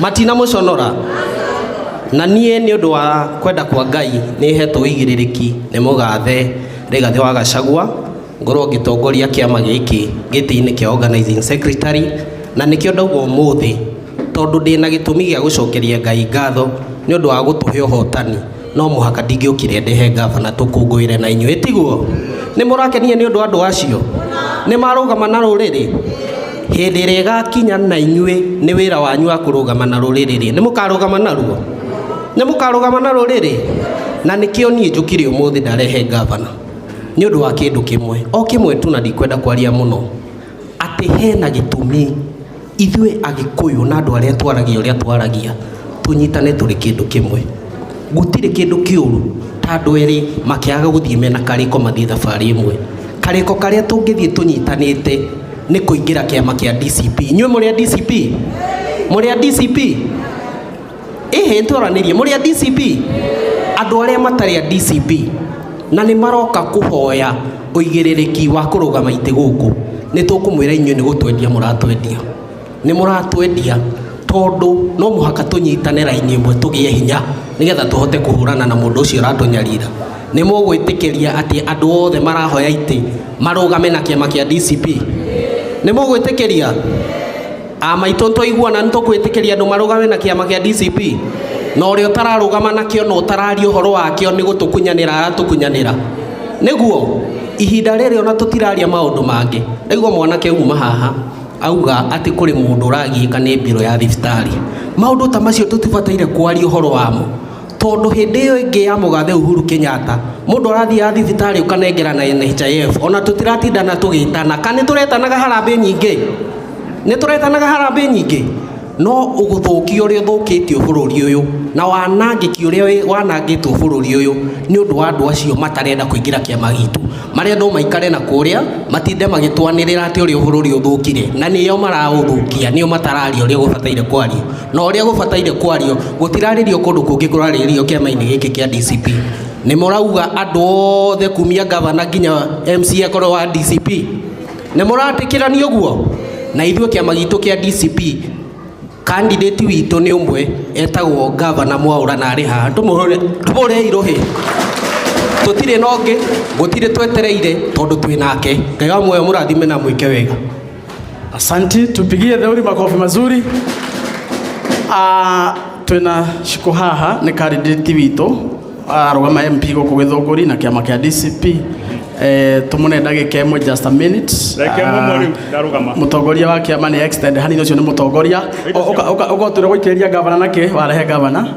Matinamũconora. Na niĩ nĩ ũndũ wa kwenda kwa Ngai nĩ hetwo ũigĩrĩrĩki nĩ mũgathe Rigathĩ wa Gachagua ngorwo ngĩtongoria kĩama gĩkĩ gĩtĩ-inĩ kĩa organizing secretary, na nĩkĩo ndauga ũmũthĩ tondũ ndĩna gĩtũmi gĩa gũcokeria Ngai ngatho nĩ ũndũ wa gũtũhe ũhotani, no mũhaka ndingĩũkire ndehe gavana tũkũngũĩre na inyuĩ, tiguo? Nĩ mũrakenia nĩ ũndũ wa andũ acio? Nĩ marũgama na rũrĩrĩ? Hĩndĩ ĩrĩa ĩgakinya na inyuĩ nĩ wĩra wanyu wa kũrũgama na rũrĩrĩ rĩ, nĩ mũkarũgama naruo? Nĩ mũkarũgama na rũrĩrĩ? Na nĩkĩo niĩ njũkire ũmũthĩ ndarehe gavana nĩ ũndũ wa kĩndũ kĩmwe o kĩmwe tu, na ndikwenda kwaria mũno, atĩ hena gĩtũmi ithuĩ Agĩkũyũ na andũ arĩa twaragia ũrĩa twaragia tũnyitane tũrĩ kĩndũ kĩmwe. Gũtirĩ kĩndũ kĩũru ta andũ erĩ makĩaga gũthiĩ mena karĩko mathiĩ thabarĩ ĩmwe. Karĩko karĩa tũngĩthiĩ tũnyitanĩte nĩ kũingĩra kĩama kĩa DCP. Inyuĩ mũrĩ a DCP? Mũrĩ a DCP? Ĩhĩ, twaranĩrie, mũrĩ a DCP? Andũ arĩa matarĩ a DCP na nĩ maroka kũhoya ũigĩrĩrĩki wa kũrũgama itĩ gũkũ, nĩ tũkũmwĩra inyuĩ nĩ gũtwendia mũratwendia. Nĩ mũratwendia tondũ no mũhaka tũnyitane raini ĩmwe tũgĩe hinya nĩgetha tũhote kũhũrana na mũndũ ũcio ũratũnyarira. Nĩ mũgwĩtĩkĩria atĩ andũ othe marahoya itĩ marũgame na kĩama kĩa DCP? Nĩ mũgwĩtĩkĩria? A maitũ twaiguana nĩ tũkwĩtĩkĩria andũ marũgame na kĩama kĩa DCP? Na ũrĩa ũtararũgama nakĩo na ũtararia ũhoro wakĩo nĩ gũtũkunyanĩra aratũkunyanĩra. Nĩguo ihinda rĩrĩ ona tũtiraria maũndũ mangĩ. Ndaigua mwanake uma haha auga atĩ kũrĩ mũndũ ũragiĩka nĩ mbirũ ya thibitarĩ. Maũndũ ta macio tũtibataire kwaria ũhoro wamo, tondũ hĩndĩ ĩyo ĩngĩ ya mũgathe Uhuru Kenyatta mũndũ arathiaga thibitarĩ ũkanengera na NHIF, ona tũtiratindana tũgĩtana. Kana nĩ tũretanaga harambĩ nyingĩ? Nĩ tũretanaga harambĩ nyingĩ? No ũgũthũkia ũrĩa ũthũkĩtio bũrũri ũyũ na wanangĩki ũrĩa wanangĩtwo bũrũri ũyũ nĩ ũndũ wa andũ acio matarenda kũingĩra kĩama gitũ. Marenda o maikare na kũrĩa matinde magĩtwanĩrĩra atĩ ũrĩa bũrũri ũthũkire, na nĩo maraũthũkia, nĩo matararia ũrĩa gũbataire kwario. Na ũrĩa gũbataire kwario gũtirarĩrio kũndũ kũngĩ, kũrarĩrio kĩama-inĩ gĩkĩ kĩa DCP. Nĩ mũrauga andũ othe kumia gavana nginya MCA akorwo wa DCP? Nĩ mũratĩkĩrania ũguo? Na ithuĩ kĩama gitũ kĩa DCP candidate witũ nĩ ũmwe etagwo gavana Mwaũra na arĩ haha. Tũmũhũre irũhĩ. Tũtirĩ na ũngĩ, gũtirĩ twetereire tondũ twĩ nake. Ngai wa muoyo mũrathime na mwĩke wega. Asanti, tupigie Theuri makofi mazuri. Twina Shiko haha nĩ candidate witũ arũgama MP gũkũ Gĩthũngũri na kĩama kĩa DCP. Tũmũne ndagĩka ĩmwe, just a minute. Ndagĩka ĩmwe. Rĩu ndarũgama. Mũtongoria wa kĩama nĩ extend hanini, ũcio nĩ mũtongoria. Ũka ũtwĩre gũikĩrĩria gavana nakĩ warehe gavana.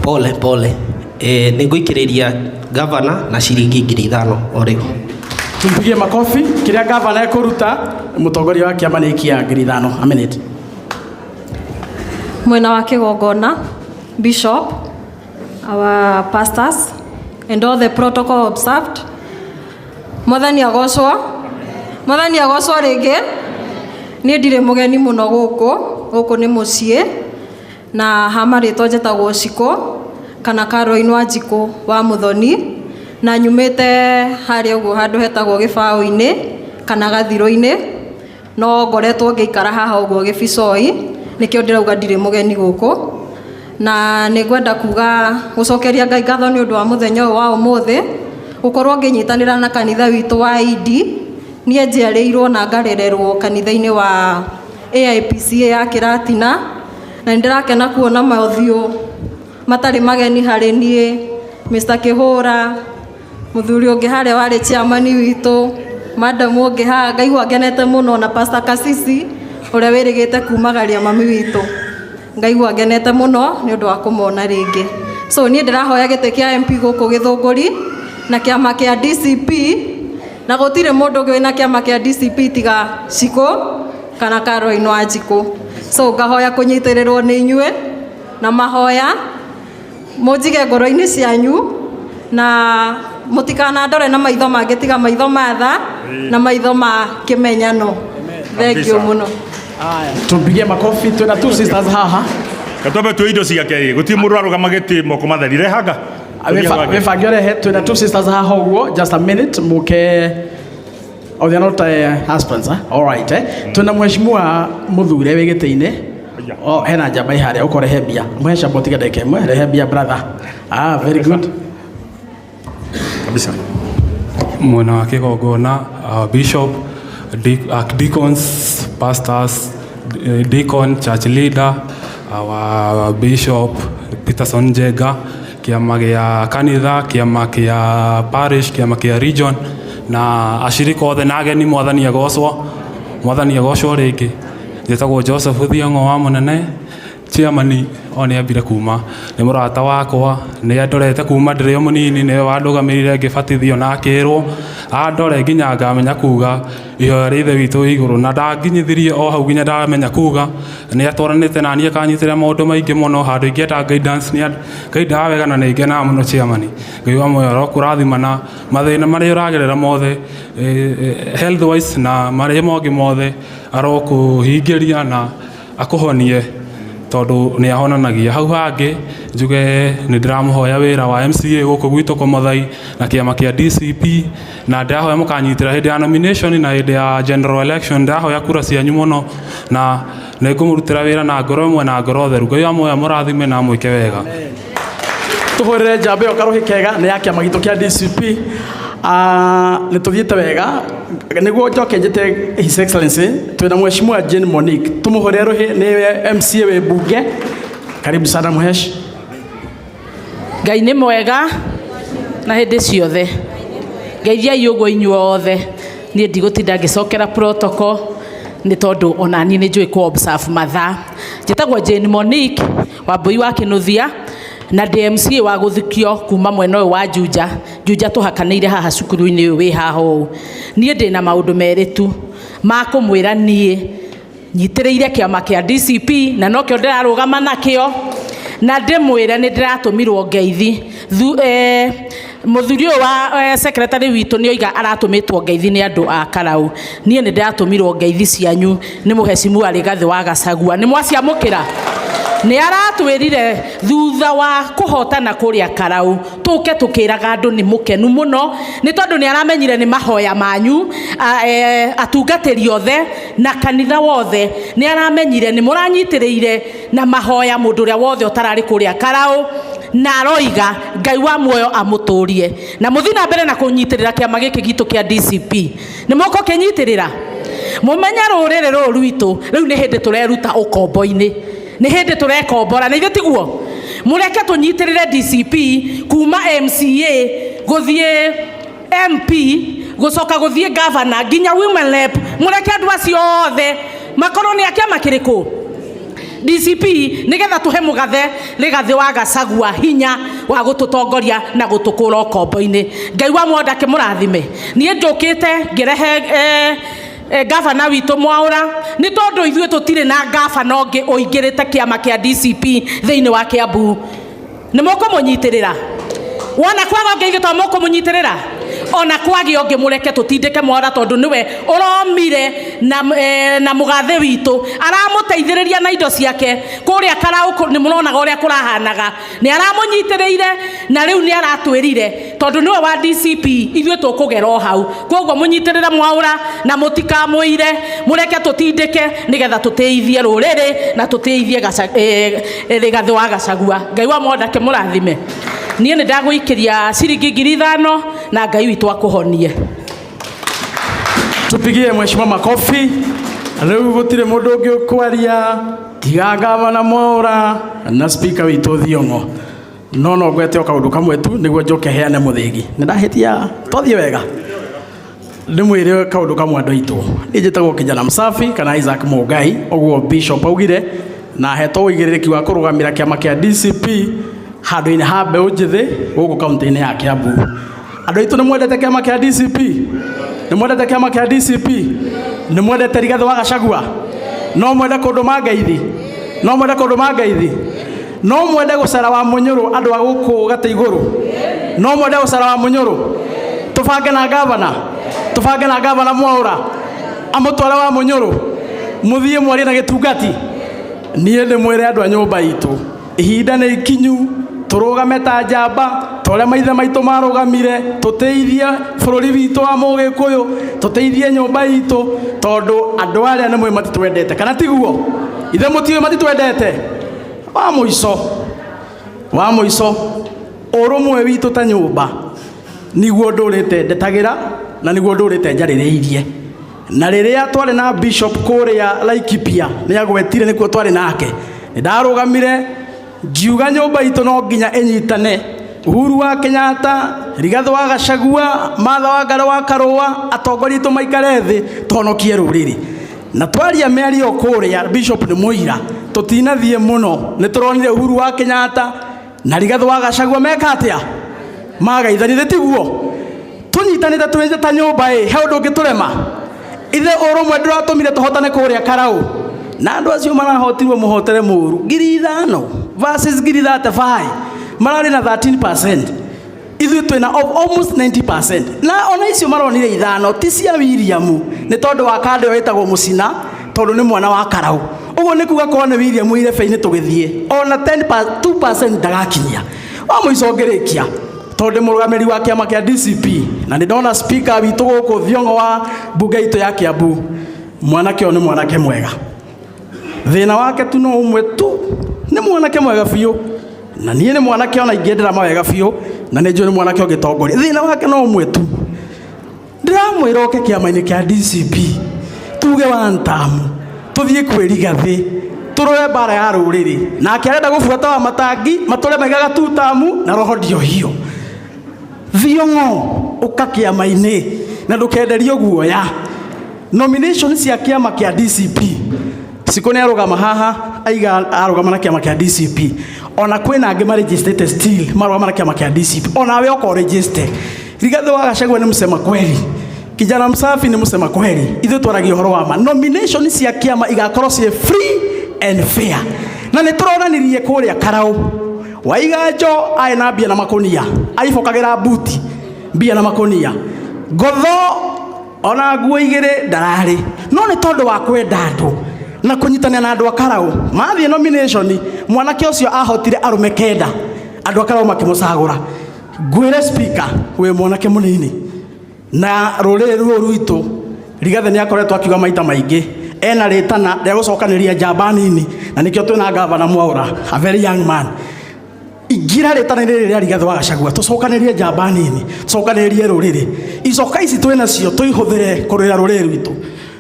Pole pole. Nĩ ngũikĩrĩria gavana na ciringi 5,000 o rĩu. Tumpigie makofi. Kĩrĩa gavana ekũruta, mũtongoria wa kĩama nĩ ikia 5,000. A minute. Mwena wa kĩgongona, bishop, our pastors and all the protocol observed, Mwathani agocwo. Mwathani agocwo rĩngĩ. Niĩ ndirĩ mũgeni mũno gũkũ. Gũkũ nĩ mũciĩ, na hama rĩtwa njĩtagwo Cikũ kana Caroline Wanjikũ wa Mũthoni, na nyumĩte harĩa ũguo handũ hetagwo Gĩbaũ-inĩ kana Gathirũ-inĩ, no ngoretwo ngĩikara haha ũguo Gĩbicoi, nĩkĩo ndĩrauga ndirĩ mũgeni gũkũ. Na nĩ ngwenda kuga gũcokeria Ngai ngatho nĩ ũndũ wa mũthenya ũyũ wa ũmũthĩ, gũkorwo ngĩnyitanĩra na kanitha witũ wa Idi. Niĩ njiarĩirwo na ngarererwo kanitha-inĩ wa AIPCA ya Kĩratina, na nĩ ndĩrakena kuona mothiũ matarĩ mageni harĩ niĩ, Mr. Kĩhũra, mũthuri ũngĩ harĩa warĩ chairman witũ, madam ũngĩ haha, ngaigua ngenete mũno, na Pastor Kasisi ũrĩa wĩrĩgĩte kumagaria mami witũ. Ngaigua ngenete mũno nĩ ũndũ wa kũmona rĩngĩ. So niĩ ndĩrahoya gĩtĩ kĩa MP gũkũ Gĩthũngũri na kĩama kĩa DCP, na gũtirĩ mũndũ ũngĩ wĩna kĩama kĩa DCP tiga Cikũ kana Caroline Wanjikũ. So ngahoya kũnyitĩrĩrwo nĩ inyuĩ na mahoya, mũnjige ngoro-inĩ cianyu na mũtikanandore na maitho mangĩ tiga maitho ma tha na maitho ma kĩmenyano. Thank you mũno. Tumpigie makofi. Twina two sisters haha. Gatwambe tuoe indo ciake ĩ, gũtirĩ mũndũ arũgama gĩtĩ moko matheri rehanga. Wĩbange ũrehe. Twina two sisters haha ũguo, just a minute, mũke. Oh, they are not husbands, huh? All right, eh? Twina mheshimiwa Muthure wĩ gĩtĩ-inĩ. Oh, hena njamba ĩ harĩa ũkorehe mbia. Mũhe camba ũtige ndagĩka ĩmwe, rehe mbia brother. Ah, very good. Kabisa. Mwena wa kigongona, bishop, deacons, pastors, deacon, church leader, our bishop Peterson Njega, kiama gĩa kanitha, kĩama kĩa parish, kĩama kĩa region na ashirika othe na ageni, Mwathani agocwo. Mwathani agocwo rĩngĩ. Njĩtagwo Joseph Thiong'o wa Mũnene. Chairman o nĩ ambire kuma, nĩ mũrata wakwa, nĩ andorete kuma ndĩrĩ o mũnini, nĩwe wandũgamĩrĩire ngĩbatithio na akĩrwo andore nginya ngamenya kuga ihoya rĩa Ithe witũ wĩ igũrũ, na ndanginyithirie o hau nginya ndamenya kuga. Nĩ atwaranĩte na niĩ akanyitĩra maũndũ maingĩ mũno handũ ingĩenda guidance, nĩ ngaidaga wega na nĩ ngenaga mũno. Chairman, Ngai wa muoyo arokũrathima na mathĩna marĩa ũragerera mothe, health wise na marĩa mangĩ mothe, arokũhingĩria na akũhonie tondũ nĩ ahonanagia. Hau hangĩ njuge nĩ ndĩramũhoya wĩra wa MCA gũkũ gwitũ Komothai na kĩama kĩa DCP, na ndĩrahoya mũkanyitĩra hĩndĩ ya nomination na hĩndĩ ya general election. Ndĩrahoya kura cianyu mũno na nĩ ngũmũrutĩra wĩra na ngoro ĩmwe na ngoro theru. Ngai wa muoyo mũrathime na mwĩke wega. Tũhũrĩre njamba ĩyo karũhĩ kega, nĩ ya kĩama gitũ kĩa DCP. Ah, nĩ tũthiĩte wega nĩguo njoke njĩte His Excellency. Twĩna Mheshimiwa Jane Monique, tũmũhũrĩre rũhĩ, nĩwe MCA wĩ mbunge. Karibu sana, Mhesh. Ngai nĩ mwega na hĩndĩ ciothe. Ngeithiai ũguo inyuothe. Niĩ ndigũtinda ngĩcokera protocol nĩ tondũ ona niĩ nĩ njũĩ kũ observe mathaa. Njĩtagwo Jane Monique Wambui wa Kĩnuthia na ndĩ MCA wa gũthukio kuma mwena ũyũ wa Juja. Juja tũhakanĩire haha cukuru-inĩ ũyũ wĩ haha ũũ. Niĩ ndĩna maũndũ merĩ tu ma kũmwĩra. Niĩ nyitĩrĩire kĩama kĩa DCP na nokĩo ndĩrarũgama nakĩo, na ndĩmwĩre nĩ ndĩratũmirwo ngeithi. Mũthuri ũyũ wa secretary witũ nĩ oiga aratũmĩtwo ngeithi nĩ andũ a Karau. Niĩ nĩ ndĩratũmirwo ngeithi cianyu nĩ mũhecimu Rigathĩ wa Gachagua. Nĩ mwaciamũkĩra? Nĩ aratwĩrire thutha wa kũhotana kũrĩa Karau tũke tũkĩraga andũ nĩ mũkenu mũno, nĩ tondũ nĩ aramenyire nĩ mahoya manyu atungatĩri othe na kanitha wothe. Nĩ aramenyire nĩ mũranyitĩrĩire na mahoya mũndũ ũrĩa wothe ũtararĩ kũrĩa Karau, na aroiga Ngai wa muoyo amũtũrie na mũthiĩ na mbere na kũnyitĩrĩra kĩama gĩkĩ gitũ kĩa DCP. Nĩ mũkũkĩnyitĩrĩra? Mũmenye rũrĩrĩ rũrũ rwitũ rĩu nĩ hĩndĩ tũreruta ũkombo-inĩ, nĩ hĩndĩ tũrekombora, na ithuĩ tiguo mũreke tũnyitĩrĩre DCP kuma MCA gũthiĩ MP gũcoka gũthiĩ governor nginya women rep. Mũreke andũ acio othe makorwo nĩ a kĩama kĩrĩkũ? DCP, nigetha tuhe mugathe Rigathĩ wa Gachagua hinya wa gututongoria na gutukura ũkombo-inĩ. Ngai wa mwenda akĩmũrathime. Niĩ njũkĩte ngĩrehe gavana witũ Mwaũra, nĩ tondũ ithuĩ tũtirĩ na gavana ũngĩ ũingĩrĩte kĩama kĩa DCP thĩinĩ wa Kiambu. Nĩ mũkũmũnyitĩrĩra? Wona kwaga ũngĩ, ithuĩ to mũkũmũnyitĩrĩra. Ona kwagĩa ũngĩ, mũreke tũtindĩke Mwaũra tondũ nĩwe ũromire na mũgathe witũ aramũteithĩrĩria na indo ciake kũrĩa Karau. Nĩ mũronaga ũrĩa kũrahanaga, nĩ aramũnyitĩrĩire na rĩu nĩ aratwĩrire tondũ nĩwe wa DCP, ithuĩ tũkũgera o hau. Koguo mũnyitĩrĩre Mwaũra na mũtikamũire, mũreke tũtindĩke nĩgetha tũteithie rũrĩrĩ na tũteithie Rigathĩ wa Gachagua. Ngai wa mwenda akĩmũrathime. Niĩ nĩ ndagũikĩria ciringi 5,000 na Ngai witũ akũhonie. Tupigie mheshimiwa makofi. Rĩu gũtirĩ mũndũ ũngĩ ũkwaria tiga gavana Mwaũra na speaker witũ Thiong'o. No ngwete o kaũndũ kamwe tu nĩguo njoke heane mũthĩgi. Nĩ ndahĩtia? Twathiĩ wega. Ndĩmwĩre kaũndũ kamwe, andũ aitũ. Niĩ njĩtagwo Kijana Msafi kana Isaac Mũngai, ũguo Bishop augire, na hetwo ũigĩrĩrĩki wa kũrũgamĩra kĩama kĩa DCP handũ-inĩ ha mbeũ njĩthĩ gũkũ kaunti-inĩ ya Kiambu. Andũ aitũ, nĩ mwendete kĩama kĩa DCP? Nĩ mwendete kĩama kĩa DCP? Nĩ mwendete Rigathĩ wa Gachagua? No mwende kũndũ mangeithi? No mwende kũndũ mangeithi? No mwende gũcera wa Mũnyũrũ? Andũ a gũkũ gatĩ igũrũ, no mwende gũcera wa Mũnyũrũ? Tũbange na gavana, tũbange na gavana Mwaũra amũtware wa Mũnyũrũ, mũthiĩ mwarie na gĩtungati. Niĩ ndĩmwĩre andũ a nyũmba itũ, ihinda nĩ ikinyu tũrũgame ta njamba ta ũrĩa maithe maitũ marũgamire, tũteithie bũrũri witũ wa Mũgĩkũyũ, tũteithie nyũmba itũ, tondũ andũ arĩa nĩ mwĩ matitwendete, kana tiguo? Ithe mũtiũĩ matitwendete. Wa mũico, wa mũico, ũrũmwe witũ ta nyũmba niguo ndũrĩte ndetagĩra na niguo ndũrĩte njarĩrĩirie. Na rĩrĩa twarĩ na bishop kũrĩa Laikipia nĩ agwetire nĩkuo twarĩ nake, nĩ ndarũgamire ngiuga nyũmba itũ no nginya ĩnyitane. Uhuru wa Kenyatta, Rigathĩ wa Gachagua, Martha Wangari wa Karũa, atongoria aitũ maikare thĩ tũhonokie rũrĩrĩ. Na twaria mĩario kũrĩa, bishop nĩ mũira, tũtinathiĩ mũno, nĩ tũronire Uhuru wa Kenyatta na Rigathĩ wa Gachagua meka atĩa? Magaithanire, tiguo? Tũnyitanĩte twĩ ta nyũmba ĩ, he ũndũ ũngĩtũrema? Ithe ũrũmwe ndũratũmire tũhotane kũrĩa Karau. Na andũ acio marahotirwo mũhotere mũru 5,000 versus 35,000, mararĩ na 13%, ithuĩ twĩna of almost 90%. Na ona icio maronire 5 ti cia William, nĩ tondũ wa kanda ĩyo ĩtagwo Mũcina, tondũ nĩ mwana wa Karau. Ũguo nĩ kuga korwo nĩ William irebe-inĩ tũgĩthiĩ ona 2% ndagakinyia. Wa mũico ngĩrĩkia, tondũ ndĩ mũrũgamĩrĩri wa kĩama kĩa DCP na nĩ ndona speaker witũ gũkũ Thiong'o wa mbunge itũ ya Kiambu, mwanake ũyũ nĩ mwanake mwega. Thĩna wake tu no ũmwe tu, nĩ mwanake mwega biũ, na niĩ nĩ mwanake ona ingĩendera mawega biũ, na nĩ njũĩ nĩ mwanake ũngĩtongoria. Thĩna wake no ũmwe tu, ndĩramwĩra oke kĩama-inĩ kĩa DCP, tuge one term, tũthiĩ kwĩ Rigathĩ, tũrũe mbara ya rũrĩrĩ. Nake arenda gũbuata wa matangi matũre maigaga two term na roho ndiohio. Thiong'o ũka kĩama-inĩ na ndũkenderio guoya. Nomination cia kĩama kĩa DCP, Siko nĩ arũgama haha, aiga arũgama na kĩama kĩa DCP. Ona kwĩna angĩ maregistrĩte still marũgama na kĩama kĩa DCP. Onawe oka ũregister. Rigathĩ wa Gachagua nĩ msema kweli, kijana msafi nĩ msema kweli. Ithuĩ twaragia ũhoro wa ma. Nomination cia kĩama igakorwo ciĩ free and fair. Na nĩ tũronanirie kũrĩa Karau, Waiganjo arĩ na mbia na makũnia, aibokagĩra buti mbia na makũnia, ngotho ona nguo igĩrĩ ndararĩ, no nĩ tondũ wa kwenda andũ na kũnyitanĩra na andũ a Karau, mathiĩ nomination, mwanake ũcio ahotire arũme 9, andũ a Karau makĩmũcagũra. Ngwĩre speaker, wĩ mwanake mũnini na rũrĩrĩ rũrũ rwitũ, Rigathĩ nĩ akoretwo akiuga maita maingĩ ena rĩtana rĩa gũcokanĩria njamba nini, na nĩkĩo twĩna gavana Mwaura, a very young man. Ingĩra rĩtana rĩrĩ rĩa Rigathĩ wa Gachagua, tũcokanĩrie njamba nini, tũcokanĩrĩrie rũrĩrĩ. Icoka ici twĩnacio tũihũthĩre kũrũĩra rũrĩrĩ rwitũ.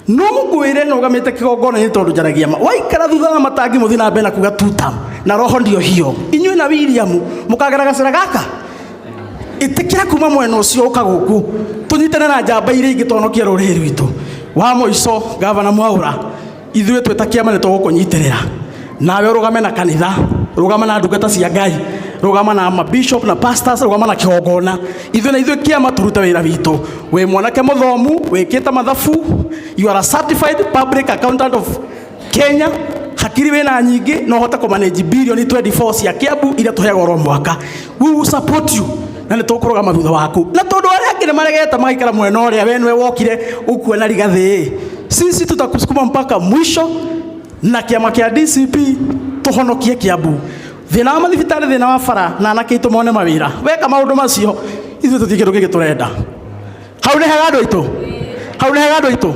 No ngwĩre nũgamĩte kĩgongona-inĩ tondũ njaragia ma. Waikara thutha wa matangi mũthiĩ na mbere na kuga two term, na roho ndio hiyo. Inyuĩ na William mũkagera gacĩra gaka, ĩtĩkĩra kuma mwena ũcio ũka gũkũ tũnyitane na njamba iria ingĩ tũhonokie rũrĩrĩ rwitũ. Wa mũico, gavana Mwaura, ithuĩ twĩ ta kĩama nĩ tũgũkũnyitĩrĩra, nawe ũrũgame na kanitha, rũgama na ndungata cia Ngai, rũgama na mabishop na pastors, rũgama na kĩgongona. Ithuĩ na ithuĩ kĩama tũrute wĩra witũ. Wĩ mwanake mũthomu, wĩkĩte mathabu, you are a certified public accountant of Kenya, hakiri wĩna nyingĩ, no ũhote kũmanage bilioni 24 cia Kiambu iria tũheagwo oro mwaka. We will support you na nĩ tũkũrũgama thutha waku. Na tondũ arĩa angĩ nĩ maregete magaikara mwena ũrĩa we nĩwe wokire ũkuona Rigathĩ, sisi tutakusukuma mpaka mwisho na kĩama kĩa DCP tũhonokie Kiambu. Thĩna wa mathibitarĩ, thĩna wa bara, na anake aitũ mone mawĩra. Weka maũndũ macio, ithuĩ tũtirĩ kĩndũ kĩngĩ tũrenda. Hau nĩ hega andũ aitũ, hau nĩ hega andũ aitũ.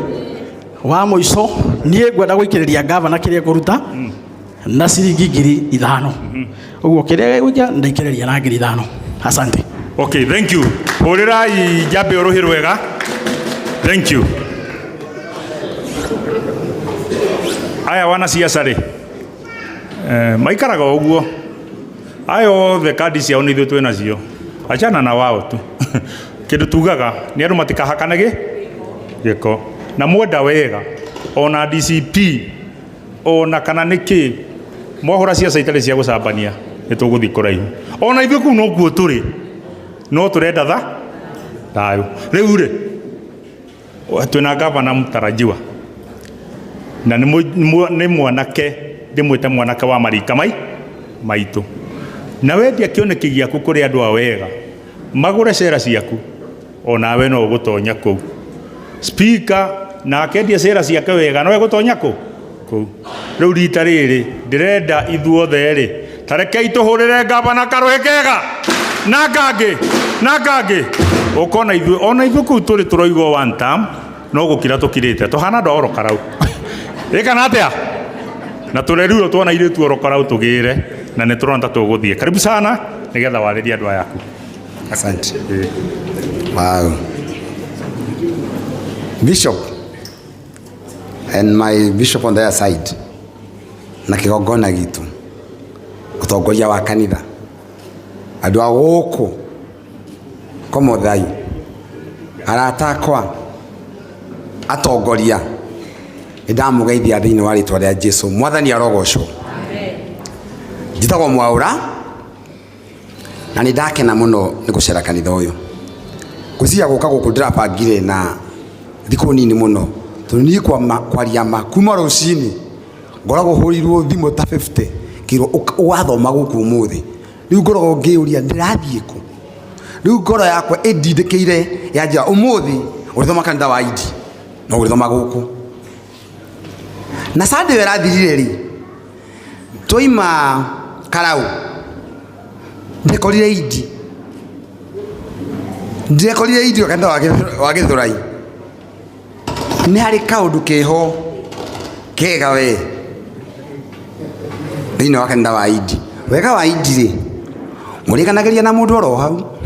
Wa mũico, niĩ ngwenda gũikĩrĩria gavana kĩrĩa ekũruta na ciringi 5,000. Ũguo kĩrĩa egũikia ndaikĩrĩria na 5,000. Asante. Okay, thank you. Hũrĩrai njambe ũrũhĩ rwega. Thank you. Aya wanasiasa rĩ, maikaraga o ũguo. Aya othe kandi ciao nĩ ithuĩ twĩ nacio. Achana na wao tu. Kĩndũ tugaga nĩ andũ matikahakane gĩko. Na mwenda wega ona DCP ona kana nĩ kĩ, mwahũra ciaca itarĩ cia gũcambania nĩ tũgũthiĩ kũraihu. Ona ithuĩ kũu nokuo tũrĩ, no tũrenda thayũ. Rĩu rĩ, twĩna gavana mũtarajiwa na nĩ mwanake, ndĩmwĩte mwanake wa marika maitũ. Na wendia kĩoneki gĩaku kũrĩ andũ a wega, magũre cera ciaku, onawe no ũgũtonya kũu. Speaker na akendia cera ciake wega, no egũtonya kũ? Kũu. Rĩu rita rĩrĩ ndĩrenda ithuothe rĩ, ta rekei tũhũrĩre gavana karũhĩ kega na kangĩ na kangĩ. Ũkona ithuĩ, ona ithuĩ kũu tũrĩ tũroigwo one term, no gũkira tũkirĩte, tũhana andũ a oro Karau. Ĩ kana atĩa? Na tũrerirwo tuona airĩtu oro karau tũgĩre na nĩ tũrona ta tũgũthiĩ. Karibu sana nĩgetha warĩrie andũ aya aku. Asante. Wow. Bishop and my bishop on the other side na kigongona gitu utongoria wa kanitha andu a guku komothai arata akwa atongoria nĩndamũgeithia thĩinĩ wa rĩtwa rĩa Jesu. Mwathani arogocwo. Njĩtagwo Mwaũra na nĩ ndakena mũno nĩ gũcera kanitha ũyũ. Ngwĩciria gũka gũkũ ndĩrabangire na thikũ nini mũno tondũ niĩ kwaria ma kuma rũcinĩ ngoragwo hũrĩirwo thimũ ta 50 ngĩrwo ũgathoma gũkũ ũmũthĩ. Rĩu ngoragwo ngĩyũria ndĩrathiĩ kũ. Rĩu ngoro yakwa ĩndindĩkĩire yanjĩra ũmũthĩ ũrĩthoma kanitha wa Idi no ũrĩthoma gũkũ. Na Sunday ĩyo ĩrathirire rĩ, twaima Karau ndekorire Idi, ndekorire Idi kanitha wa Gĩthũrai. Nĩ harĩ kaũndũ keho kega we thĩinĩ wa kanitha wa Idi. Wega wa Idi rĩ, mũrĩkanagĩria na mũndũ oro hau,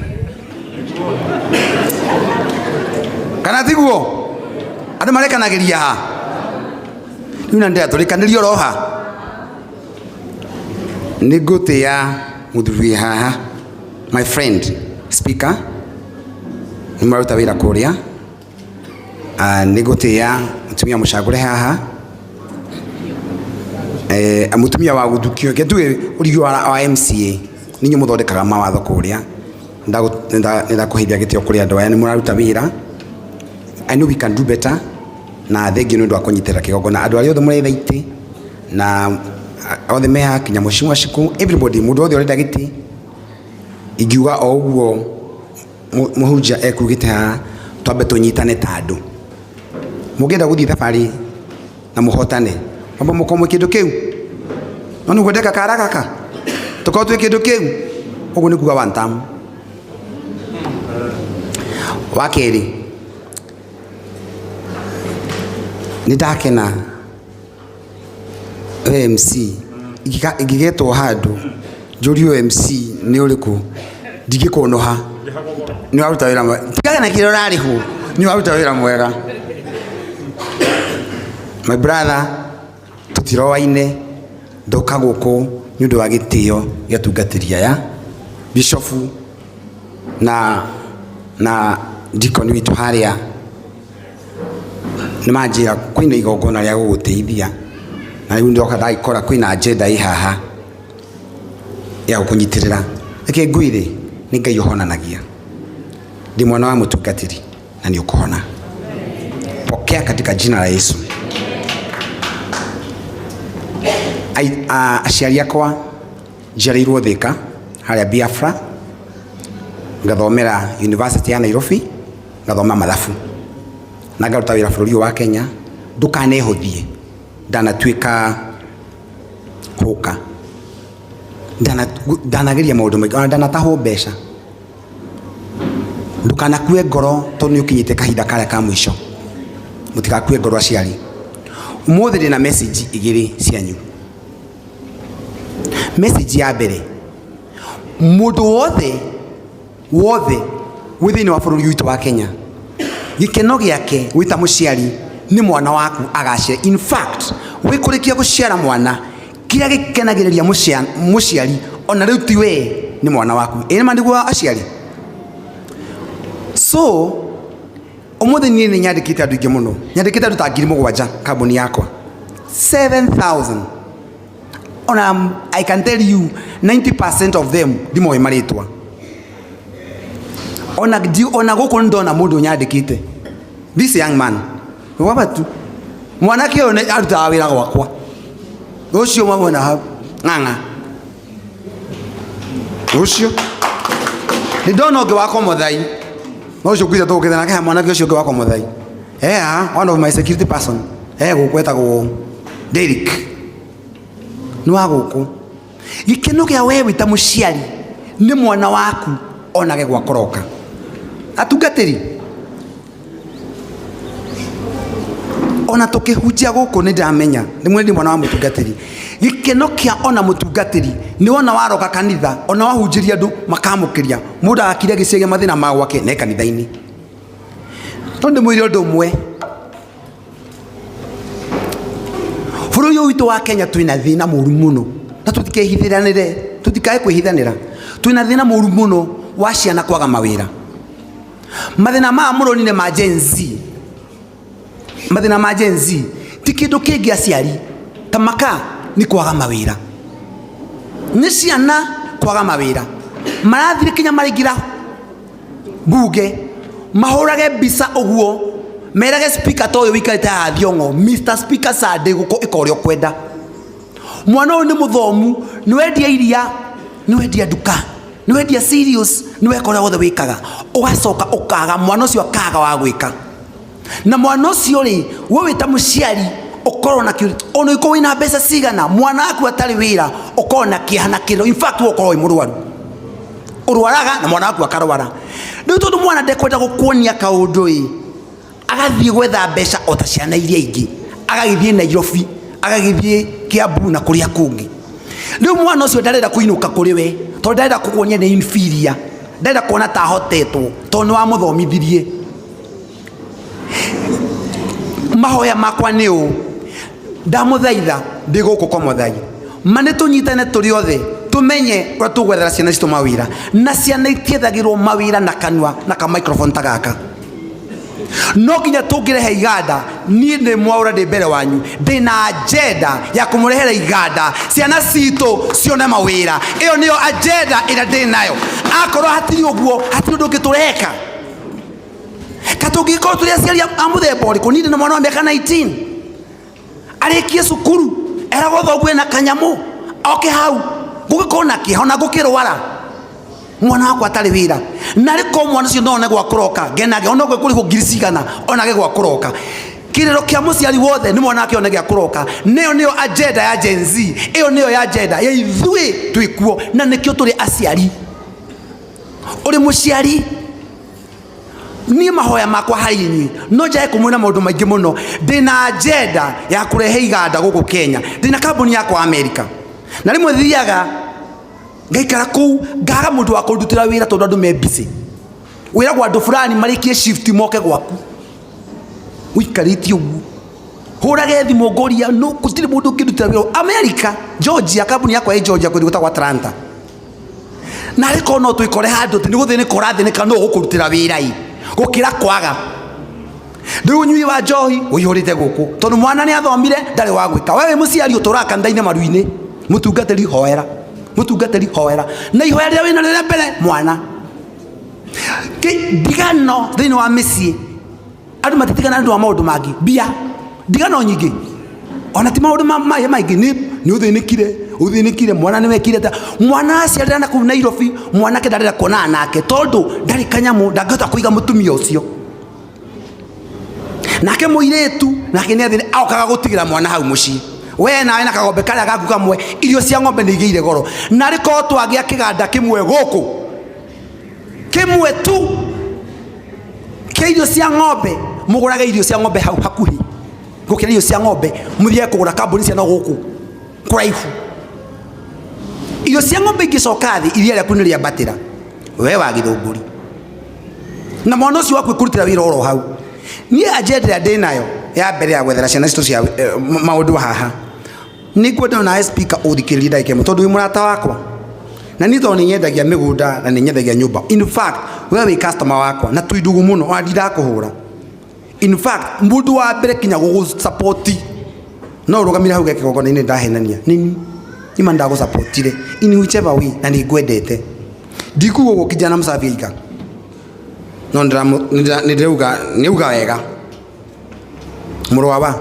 kana tiguo? Andũ marekanagĩria ha? Rĩu na ndĩra tũrĩkanĩria oro ha. Nĩ ngũtĩa mũthuri wĩ haha, my friend speaker, nĩ maruta wĩra kũrĩa. Nĩ ngũtĩa mũtumia mũcagũre haha, mũtumia wa gũthukio, reke tuge ũrigio wa MCA, nĩ inyuĩ mũthondekaga mawatho kũrĩa. Nĩndakũheithia gĩtĩo kũrĩ andũ aya, nĩ mũraruta wĩra. I know we can do better, na thengiũ nĩ ũndũ wa kũnyitĩrĩra kĩgongona. Andũ arĩa othe mũretha itĩ na othe me haha, kinya Mheshimiwa Shiko, everybody, mũndũ wothe ũrenda gĩtĩ, ingiuga o ũguo mũhunjia ekugĩte haha, twambe tũnyitane ta andũ. Mũngĩenda gũthiĩ thabarĩ na mũhotane, mwambe mũkorwo mwĩ kĩndũ kĩu. No nĩguo ndeka kara gaka, tũkorwo twĩ kĩndũ kĩu, ũguo nĩ kuga one term. Wa kerĩ, nĩ ndakena we MC, ingĩgetwo handũ njũrio MC nĩ ũrĩkũ, ndingĩkũnũha. Nĩ waruta wĩra mwega, tigaga na kĩrĩa ũrarĩhwo, nĩ waruta wĩra mwega. My brother, tũtiroaine, ndoka gũkũ nĩ ũndũ wa gĩtĩo gĩa atungatĩri aya, bishofu na deacon witũ harĩa, nĩ manjĩra kwĩna igongona rĩa gũgũteithia, na rĩu ndoka ndagĩkora kwĩna agenda ĩ haha ya gũkũnyitĩrĩra. Reke ngwĩre, nĩ Ngai ũhonanagia. Ndĩ mwana wa mũtungatĩri na nĩ ũkũhona. Pokea katika jina la Yesu. Aciari akwa njiarĩirwo Thika harĩa Biafra, ngathomera University ya Nairobi, ngathoma mathabu na ngaruta wĩra bũrũri ũyũ wa Kenya. Ndũkanehũthie, ndanatuĩka hũka, ndanageria maũndũ maingĩ, ona ndanatahwo mbeca. Ndũkanakue ngoro tondũ nĩ ũkinyĩte kahinda karĩa ka mũico. Mũtigakue ngoro aciari. Ũmũthĩ ndĩna message igĩrĩ cianyu. Message ya mbere, mũndũ wothe wothe wĩ thĩinĩ wa bũrũri witũ wa Kenya, gĩkeno gĩake wĩ ta mũciari nĩ mwana waku agacĩre. In fact, wĩ kũrĩkia gũciara mwana, kĩrĩa gĩkenagĩrĩria mũciari ona rĩu ti we, nĩ mwana waku. Ĩ nĩma nĩguo aciari? So ũmũthĩ niĩ nĩ nyandĩkĩte andũ aingĩ mũno, nyandĩkĩte andũ ta 7,000 kambuni yakwa, 7,000. Ona I can tell you 90% of them ndimoĩ marĩtwa. Ona ona gũkũ nĩ ndona mũndũ nyandĩkĩte, this young man waba tu, mwanake ũyũ nĩ arutaga wĩra gwakwa, ũcio mwamwona hau ng'ang'a ũcio nĩ ndona ũngĩ wakwa Mũthai, no ũcio ngwĩte tũgũkĩte nake he mwanake ũcio ũngĩ wakwa Mũthai, one of my security person gũkũ etagwo Derrick, nĩ wa gũkũ. Gĩkeno kĩa we wĩ ta mũciari nĩ mwana waku onage gwakoroka. Atungatĩri, Ona tũkĩhunjia gũkũ nĩ ndamenya nĩ mwene mwana wa mũtungatĩri, gĩkeno kĩa ona mũtungatĩri nĩ wona waroka kanitha, ona wahunjĩria andũ makamũkĩria, mũndũ agakire agĩciria mathĩna ma gwake ne kanitha-inĩ. No ndĩmwĩre ũndũ ũmwe, bũrũri ũyũ witũ wa Kenya twĩna thĩna mũru mũno, na tũtikehithanĩre, tũtikae kwĩhithanĩra. Twĩna thĩna mũru mũno wa ciana kwaga mawĩra. Mathĩna maya mũronire ma Gen Z, mathĩna ma Gen Z ti kĩndũ kĩngĩ aciari ta maka nĩ kwaga mawĩra, nĩ ciana kwaga mawĩra. Marathire kinya maraingĩra bunge mahũrage mbica ũguo merage speaker ta ũyũ wĩikarĩte haha Thiong'o, Mr Speaker sir, ndĩgũkũ ĩka ũrĩa ũkwenda. Mwana ũyũ nĩ mũthomu, nĩ wendia iria, nĩ wendia nduka, nĩ wendia cereals, nĩ weka ũrĩa wothe wĩkaga, ũgacoka ũkaga, mwana ũcio akaga wa gwĩka. Na mwana ũcio rĩ, we wĩ ta mũciari ũkorwo na kĩũria, ona ũngĩkorwo wĩna mbeca cigana, mwana waku atarĩ wĩra, ũkorwo na kĩeha na kĩrĩro. In fact, we ũkorwo wĩ mũrwaru, ũrwaraga na mwana waku akarwara. Rĩu tondũ mwana ndekwenda gũkuonia kaũndũ ĩ, agathiĩ gwetha mbeca o ta ciana iria ingĩ, agagĩthiĩ Nairobi, agagĩthiĩ Kiambu na kũrĩa kũngĩ. Rĩu mwana ũcio ndarenda kũinũka kũrĩ we, tondũ ndarenda gũkuonia nĩ inferior, ndarenda kuona ta ahotetwo, tondũ nĩ wamũthomithirie. Mahoya makwa nĩ ũũ, ndamũthaitha ndĩ gũkũ Komothai, ma nĩ tũnyitane tũrĩ othe, tũmenye ũrĩa tũgwethera ciana citũ mawĩra, na ciana itiethagĩrwo mawĩra na kanua na ka microphone ta gaka. No nginya tũngĩrehe iganda, niĩ nĩ mwaũra ndĩ mbere wanyu, ndĩ na agenda ya kũmũrehera iganda, ciana citũ cione mawĩra. Ĩyo nĩyo agenda ĩrĩa ndĩ nayo. Akorwo hatirĩ ũguo, hatirĩ ũndũ ũngĩ tũreka. Ka tũngĩkorwo tũrĩ aciari a mũthemba ũrĩkũ? Niĩ ndĩ na mwana wa mĩaka 19, arĩkie cukuru, eragwo thoguo ena kanyamũ, oke hau, gũgĩkorwo na kĩeha, ona ngũkĩrwara mwana wakwa atarĩ wĩra. Na rĩ korwo mwana ũcio no one gwa kũroka, ngenage, ona ũguo kũrĩhwo ngiri cigana, onage gwa kũroka. Kĩrĩro kĩa mũciari wothe nĩ mwana wake one gĩa kũroka. Nĩyo nĩyo agenda ya Gen Z, ĩyo nĩyo ya agenda ya ithuĩ twĩkuo, na nĩkĩo tũrĩ aciari. Ũrĩ mũciari, niĩ mahoya makwa harĩ inyuĩ no njage kũmwĩra maũndũ maingĩ mũno. Ndĩ na agenda ya kũrehe iganda gũkũ Kenya, ndĩ na kambuni yakwa Amerika, na rĩmwe thiaga ngaikara kũu ngaga mũndũ wa kũndutĩra wĩra tondũ andũ me busy. Wĩragwo andũ fulani marĩkie shift moke gwaku, ũikarĩte ũguo hũrage thimũ ngũria, no gũtirĩ mũndũ ũngĩndutĩra wĩra Amerika, Georgia, kambuni yakwa ĩ Georgia kũndũ gwĩtagwo Atlanta. Na arĩ korwo no twĩkore handũ atĩ nĩ gũthĩnĩka ũrathĩnĩka no ũgũkũrutĩra wĩra ĩ, gũkĩra kwaga. Rĩu ũnyui wa njohi ũihũrĩte gũkũ tondũ mwana nĩ athomire ndarĩ wa gwĩka. We wĩ mũciari ũtũraga kanitha-inĩ maru-inĩ, mũtungatĩri hoera, mũtungatĩri hoera, na ihoya rĩrĩa wĩnarĩo rĩa mbere mwana. Ndigano thĩinĩ wa mĩciĩ, andũ matitigana nĩ ũndũ wa maũndũ mangĩ, mbia, ndigano nyingĩ, ona ti maũndũ marĩa maingĩ, nĩ ũthĩnĩkire, ũthĩnĩkire, mwana nĩ wekire ta mwana aciarĩra na kũu Nairobi, mwanake ndarenda kuonana nake tondũ ndarĩ kanyamũ, ndangĩhota kũiga mũtumia ũcio. Nake mũirĩtu nake nĩ athĩnĩ, okaga gũtigĩra mwana hau mũciĩ. We nawe na kagombe karĩa gaku kamwe, irio cia ng'ombe nĩ igĩire goro. Na rĩ korwo twagĩa kĩganda kĩmwe gũkũ, kĩmwe tu kĩa irio cia ng'ombe, mũgũrage irio cia ng'ombe hau hakuhĩ gũkĩra irio cia ng'ombe mũthiage kũgũra kambuni cia no gũkũ kũraihu. Irio cia ng'ombe ingĩcoka thĩ, iria rĩaku nĩ rĩambatĩra, we wa gĩthũngũri. Na mwana ũcio waku ĩkũrutĩra wĩra oro hau. Niĩ agenda ĩrĩa ndĩ nayo ya mbere ya gwethera ciana citũ cia maũndũ haha, nĩ ngwenda onawe speaker ũthikĩrĩrie ndagĩka ĩmwe, tondũ wĩ mũrata wakwa. Na niĩ tondũ nĩ nyendagia mĩgũnda na nĩ nyendagia nyũmba. In fact, we wĩ customer wakwa na twĩ ndũgũ mũno, ona ndindakũhũra. In fact, mũndũ wa mbere kinya gũgũ-support no ũrũgamire hau kĩgongona-inĩ ndahenania. Nĩ niĩ. Ima ndagũ-support-ire in whichever way, na nĩ ngwendete. Ndikuga ũguo kijana msafi aika. No ndĩrauga, nĩauga wega. Mũrũ wa wa?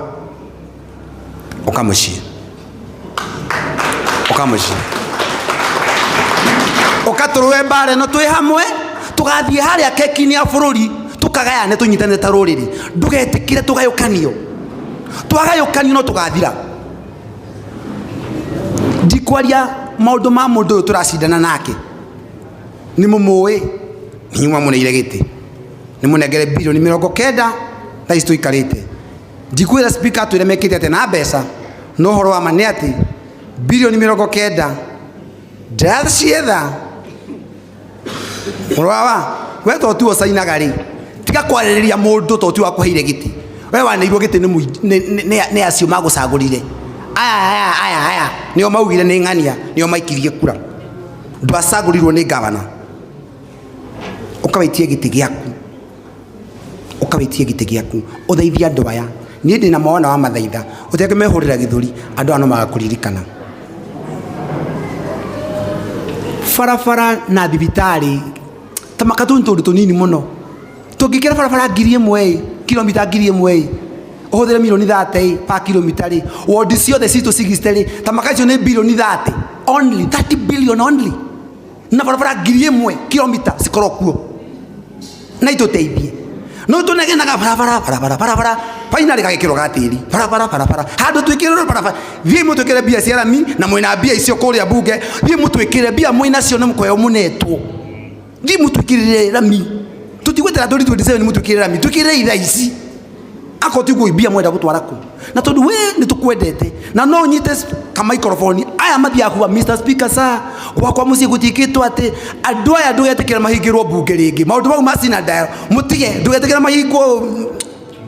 Ũka mũciĩ. Ũka mũciĩ. Ũka tũrũe mbara ĩno twĩ hamwe, tũgathiĩ harĩa keki-inĩ ya bũrũri, tũkagayane tũnyitane ta rũrĩrĩ. Ndũgetĩkĩre tũgayũkanio. Twagayũkanio no tũgathira. Ndikwaria maũndũ ma mũndũ ũyũ tũracindana nake. Nĩ mũmũĩ, nĩ inyuĩ mwamũneire gĩtĩ. Nĩ mũnengere bilioni 90 thaa ici tũikarĩte. Ndikwĩra speaker atwĩre mekĩte atĩa na mbeca, no ũhoro wa ma nĩ atĩ bilioni 90 ndĩracietha. Mũrũ wa we to tuo cainaga rĩ, tiga kwarĩrĩria mũndũ to tu akũheire gĩtĩ. We waneirwo gĩtĩ nĩ acio magũcagũrire. Aya aya aya aya nĩo maugire nĩ ng'ania, nĩo maikirie kura. Ndwacagũrirwo nĩ gavana. Ũkawĩtie gĩtĩ gĩaku. Ũkawĩtie gĩtĩ gĩaku. Ũthaithie andũ aya. Niĩ ndĩna mwana wa mathaitha. Ũtekũmehũrĩra gĩthũri, andũ aya no magakũririkana. Barabara na thibitarĩ ta makatũ nĩ tũndũ tũnini mũno. Tũngĩkĩra barabara 1000 ĩ, kilomita 1000 ĩ, ũhũthĩre milioni 30 ĩ per kilomita rĩ, wodi ciothe citũ 60 rĩ, ta maka icio nĩ bilioni 30 only, 30 billion only. Na barabara 1000 kilomita cikorwo kuo na itũteithie. No tũnegenaga barabara barabara barabara, finally gagĩkĩrwo ga tĩri barabara barabara, handũ twĩkĩrĩrwo barabara. Thiĩ mũtwĩkĩre mbia cia rami na mwĩna mbia icio kũrĩa bunge, thiĩ mũtwĩkĩre mbia mwĩnacio nĩ mũkũheo mũnetwo. Thiĩ mũtwĩkĩrĩre rami, tũtigwetera 2027 mũtwĩkĩrĩre rami, twĩkĩrĩre ithaa ici. Akorwo tiguo mbia mwenda gũtwara kũ, na tondũ we nĩ tũkwendete na no ũnyite ka microphone aya mathiaga kuga Mr Speaker sir, gwakwa mũciĩ gũtiĩkĩtwo atĩ andũ aya ndũgetĩkĩra mahingĩrwo bunge rĩngĩ. Maũndũ mau ma Sina Dial mũtige, ndũgetĩkĩra mahingwo.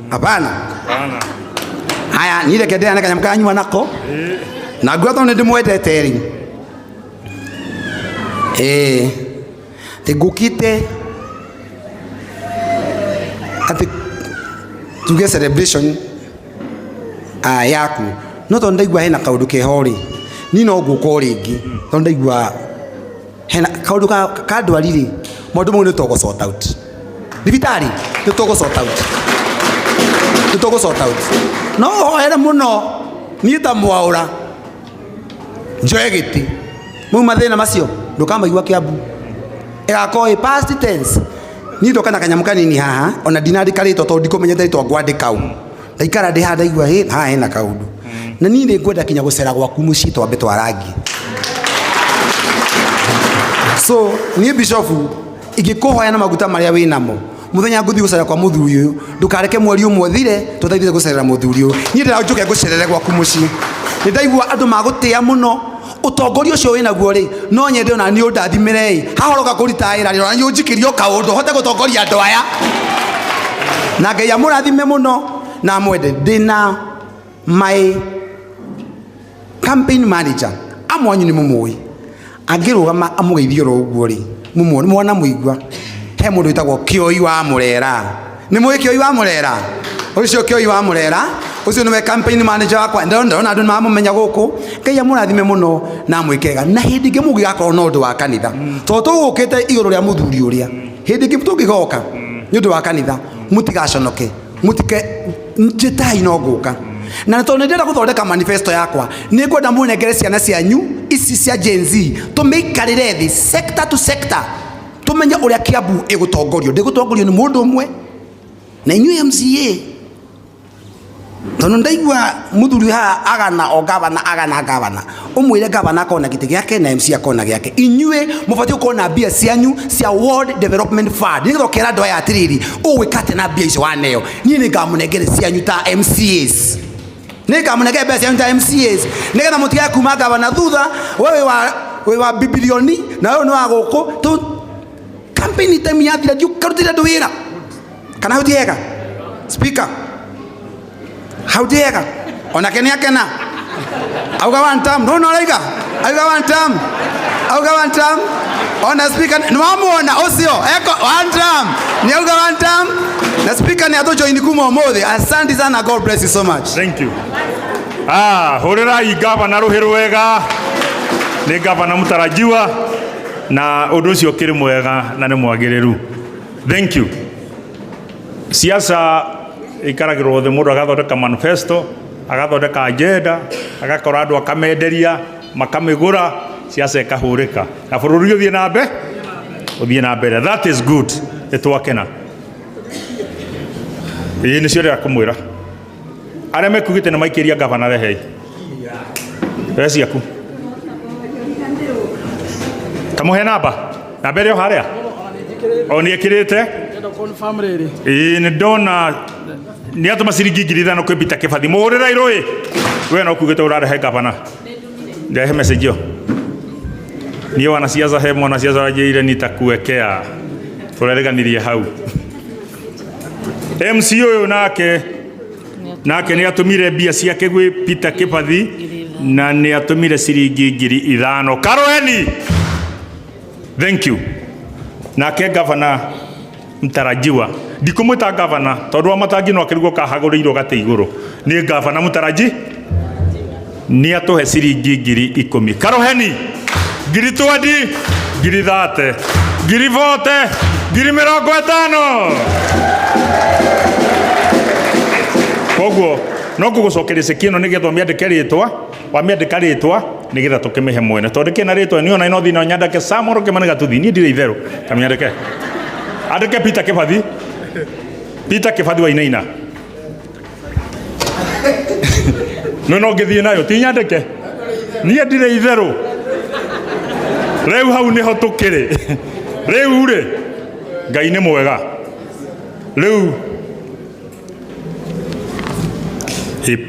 Hapana. Haya, niĩ reke ndĩane kanyamũ kanyua nako na ngua tondũ nĩ ndĩmwendete rĩ. Ĩĩ, atĩ ngũkĩte atĩ tuge celebration yaku, no tondũ ndaigua hena kaũndũ keho rĩ, niĩ no ngũka o rĩngĩ tondũ ndaigua hena kaũndũ ka ndwari rĩ, maũndũ mau nĩ tũgũ sort out. Thibitarĩ nĩ tũgũ sort out, nĩ tũgũ sort out. No hoere mũno niĩ ta Mwaũra njoe gĩtĩ mau mathĩna macio ndũkamaigua Kiambu ĩgakorwo ĩ past tense. Niĩ ndoka na kanyamũ kanini haha, ona ndinandĩka rĩtwa tondũ ndikũmenyete rĩtwa ngwandĩka ũ. Ndaikara ndĩ haha ndaigua hĩ haha hena kaũndũ, na niĩ nĩ ngwenda kinya gũcera gwaku mũciĩ twambe twarangie. So niĩ bishofu ingĩkũhoya na maguta marĩa wĩ namo, mũthenya ngũthiĩ gũcera kwa mũthuri ũyũ, ndũkareke mweri ũmwe ũthire tũtathiĩte gũcerera mũthuri ũyũ. Niĩ ndĩra njũke ngũcerere gwaku mũciĩ. Nĩ ndaigua andũ magũtĩa mũno ũtongoria ũcio wĩnaguo rĩ, no nyende ona niĩ ũndathimĩre ĩ haha ũroka kũruta wĩra rĩ, ona niĩ ũnjikĩrie o kaũndũ hote gũtongoria andũ aya. Na Ngai amũrathime mũno na amwende. Ndĩna my campaign manager, amwe anyu nĩ mũmũĩ, angĩrũgama amũgeithie oro ũguo rĩ, mũmuone mwana mũigua. He mũndũ wĩtagwo Kĩoi wa Mũrera. Nĩ mũĩ Kĩoi wa Mũrera? Ũcio Kĩoi wa Mũrera ũcio nĩwe campaign manager wakwa. Ndĩrona andũ nĩ mamũmenya gũkũ. Ngai amũrathime mũno na amwĩke wega. Na hĩndĩ ĩngĩ mũngĩgakorwo na ũndũ wa kanitha, tondũ tũgũkĩte igũrũ rĩa mũthuri ũrĩa, hĩndĩ ĩngĩ tũngĩgoka nĩ ũndũ wa kanitha, mũtigaconoke, mũtike njĩtai no ngũka. Na tondũ nĩ ndĩrenda gũthondeka manifesto yakwa, nĩ ngwenda mũnengere ciana cianyu ici cia Gen Z, tũmĩikarĩre thĩ sector to sector, tũmenye ũrĩa Kiambu ĩgũtongorio. Ndĩgũtongorio nĩ mũndũ ũmwe. Na inyuĩ MCA, tondũ ndaigua mũthuri haha agana o gavana, agana gavana, ũmwĩre gavana akorwo na gĩtĩ gĩake na MC akorwo na gĩake. Inyuĩ mũbatiĩ gũkorwo na mbia cianyu cia Ward Development Fund, nĩgetha ũkera andũ aya atĩrĩrĩ, ũgwĩka atĩa na mbia icio waneo. Niĩ nĩ ngamũnengere cianyu ta MCAs, nĩ ngamũnengere mbeca cianyu ta MCAs, nĩgetha mũtigage kuma gavana thutha. We wĩ wa bibilioni na wewe nĩ wa gũkũ tu. Campaign time yathira, thiĩ ũkarutĩre andũ wĩra. Kana hau ti hega, speaker? Hau ti hega? Onake nĩ akena auga one term. No no araiga auga one term, auga one term. Ona speaker nĩ wamuona ũcio eko one term, nĩ auga one term, na speaker nĩ atũjoini kuma ũmũthĩ. Asante sana, God bless you so much. Thank you. Ah, hũrĩrai gavana rũhĩ rwega. Nĩ gavana mũtarajiwa na ũndũ ũcio ũkĩrĩ mwega na nĩ mwagĩrĩru. Thank you. Siasa ikaragĩrwo thĩ, mũndũ agathondeka manifesto, agathondeka agenda, agakora andũ akamenderia, makamĩgũra, siasa ĩkahũrĩka na bũrũri ũthiĩ na mbere, ũthiĩ na mbere. That is good. Nĩ twakena. Ĩĩ nĩcio ndĩra kũmwĩra. Arĩa mekugĩte nĩ maikĩria gavana, rehei. Rehe ciaku. Kamũhe namba. Namba ĩrĩ o harĩa. O nĩ ĩkĩrĩte. Ndĩrenda confirm rĩrĩ. Ĩĩ nĩ ndona. Nĩ atũma ciringi 5,000 kwĩ Peter Kĩbathi. Mũhũrĩra irũĩ. We no kuugĩte ũrarehe gavana. Ndehe message ĩyo. Niĩ wanasiasa, he mwanasiasa aranjĩrire nitakuwekea. Tũrereganirie hau. MC ũyũ nake nake nĩ atũmire mbia ciake gwĩ Peter Kĩbathi na nĩ atũmire ciringi 5,000. Karoeni. Thank you. Nake gavana mtarajiwa, ndikumwĩta gavana tondũ wa matangi no akĩrigwo kahagũrĩirwo gatĩ igũrũ, nĩ gavana mũtaraji nĩ atũhe ciringi 10,000. Karoheni 20,000, 30,000, 40,000, 50,000. Koguo no ngũgũcokeria ceki ĩno nĩgetha ũmĩandĩke rĩtwa, wamĩandĩka rĩtwa nĩgetha tũkĩmĩhe mwene, tondũ kĩna rĩtwa niĩ ona no thiĩ na nyandĩke Samuel Kĩmani Gatuthi, niĩ ndirĩ itherũ, kamĩandĩke andĩke Peter Kĩbathi, Peter Kĩbathi Wainaina. No no ngĩthiĩ nayo ti nyandĩke, niĩ ndirĩ itherũ. Rĩu hau nĩho tũkĩrĩ. Rĩu rĩ, Ngai nĩ mwega. Rĩu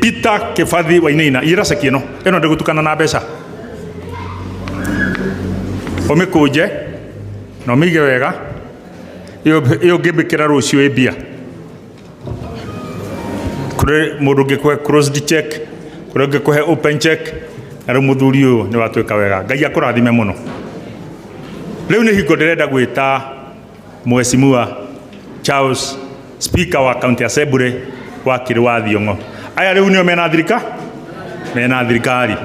Peter Kĩbathi Wainaina, ira ceki ĩno ĩno ndĩgũtukana na mbeca, ũmĩkũnje na ũmĩige wega, ĩyo ngĩmbĩkĩra rũciũ ĩ mbia. Kũrĩ mũndũ ũngĩkũhe closed check, kũrĩ ũngĩkũhe open check, na rĩu mũthuri ũyũ nĩ watuĩka wega. Ngai akũrathime mũno. Rĩu nĩ hingo ndĩrenda gwĩta Mheshimiwa Charles, Speaker wa County Assembly wa Kĩrĩ wa Thiong'o. Aya rĩu nĩo mena thirika, mena thirikari.